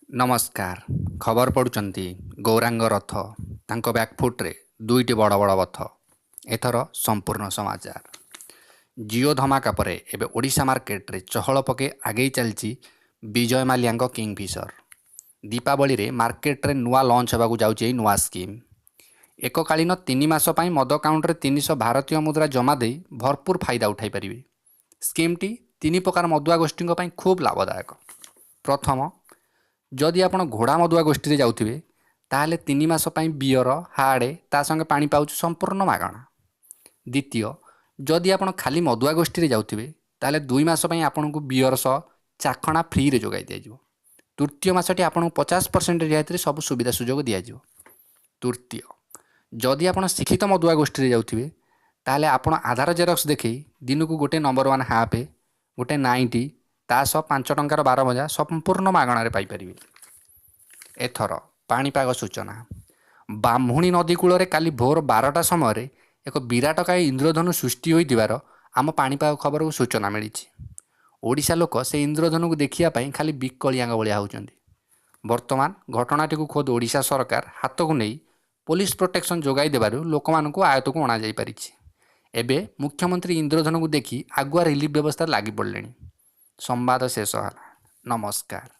ନମସ୍କାର। ଖବର ପଢ଼ୁଛନ୍ତି ଗୌରାଙ୍ଗ ରଥ। ତାଙ୍କ ବ୍ୟାକଫୁଟ୍ରେ ଦୁଇଟି ବଡ଼ ବଡ଼ ବଥ। ଏଥର ସମ୍ପୂର୍ଣ୍ଣ ସମାଚାର। ଜିଓ ଧମାକା ପରେ ଏବେ ଓଡ଼ିଶା ମାର୍କେଟରେ ଚହଳ ପକାଇ ଆଗେଇ ଚାଲିଛି ବିଜୟ ମାଲ୍ୟାଙ୍କ କିଙ୍ଗଫିସର। ଦୀପାବଳିରେ ମାର୍କେଟରେ ନୂଆ ଲଞ୍ଚ ହେବାକୁ ଯାଉଛି ଏହି ନୂଆ ସ୍କିମ୍। ଏକକାଳୀନ 3 ମାସ ପାଇଁ ମଦ କାଉଣ୍ଟରେ 300 ଭାରତୀୟ ମୁଦ୍ରା ଜମା ଦେଇ ଭରପୁର ଫାଇଦା ଉଠାଇ ପାରିବେ। ସ୍କିମ୍ଟି 3 ପ୍ରକାର ମଦୁଆ ଗୋଷ୍ଠୀଙ୍କ ପାଇଁ ଖୁବ୍ ଲାଭଦାୟକ। ପ୍ରଥମ, ଯଦି ଆପଣ ଘୋଡ଼ା ମଦୁଆ ଗୋଷ୍ଠୀରେ ଯାଉଥିବେ, ତାହେଲେ 3 ମାସ ପାଇଁ ବିୟର, ହାର୍ଡ଼, ତା ସଙ୍ଗେ ପାଣି ପାଉଚ୍ ସମ୍ପୂର୍ଣ୍ଣ ମାଗଣା। ଦ୍ୱିତୀୟ, ଯଦି ଆପଣ ଖାଲି ମଦୁଆ ଗୋଷ୍ଠୀରେ ଯାଉଥିବେ, ତାହେଲେ 2 ମାସ ପାଇଁ ଆପଣଙ୍କୁ ବିୟର ସହ ଚାଖଣା ଫ୍ରିରେ ଯୋଗାଇ ଦିଆଯିବ। ତୃତୀୟ ମାସଟି ଆପଣଙ୍କୁ 50% ରିହାତିରେ ସବୁ ସୁବିଧା ସୁଯୋଗ ଦିଆଯିବ। ତୃତୀୟ, ଯଦି ଆପଣ ଶିକ୍ଷିତ ମଦୁଆ ଗୋଷ୍ଠୀରେ ଯାଉଥିବେ, ତାହେଲେ ଆପଣ ଆଧାର ଜେରକ୍ସ ଦେଖାଇ ଦିନକୁ ଗୋଟେ ନମ୍ବର 1 ହାଫ୍, ଗୋଟେ 90, ତା ସହ 5 ଟଙ୍କାର 12 ଭଜା ସମ୍ପୂର୍ଣ୍ଣ ମାଗଣାରେ ପାଇପାରିବେ। ଏଥର ପାଣିପାଗ ସୂଚନା। ବ୍ରାହ୍ମଣୀ ନଦୀ କୂଳରେ କାଲି ଭୋର 12ଟା ସମୟରେ ଏକ ବିରାଟକାୟ ଇନ୍ଦ୍ରଧନୁ ସୃଷ୍ଟି ହୋଇଥିବାର ଆମ ପାଣିପାଗ ଖବରକୁ ସୂଚନା ମିଳିଛି। ଓଡ଼ିଶା ଲୋକ ସେ ଇନ୍ଦ୍ରଧନୁକୁ ଦେଖିବା ପାଇଁ ଖାଲି ବିକଳିଆଙ୍କ ଭଳିଆ ହେଉଛନ୍ତି। ବର୍ତ୍ତମାନ ଘଟଣାଟିକୁ ଖୋଦ୍ ଓଡ଼ିଶା ସରକାର ହାତକୁ ନେଇ ପୋଲିସ ପ୍ରୋଟେକ୍ସନ୍ ଯୋଗାଇ ଦେବାରୁ ଲୋକମାନଙ୍କୁ ଆୟତ୍ତକୁ ଅଣାଯାଇପାରିଛି। ଏବେ ମୁଖ୍ୟମନ୍ତ୍ରୀ ଇନ୍ଦ୍ରଧନୁକୁ ଦେଖି ଆଗୁଆ ରିଲିଫ୍ ବ୍ୟବସ୍ଥାରେ ଲାଗି ପଡ଼ିଲେଣି। ସମ୍ବାଦ ଶେଷ ହେଲା। ନମସ୍କାର।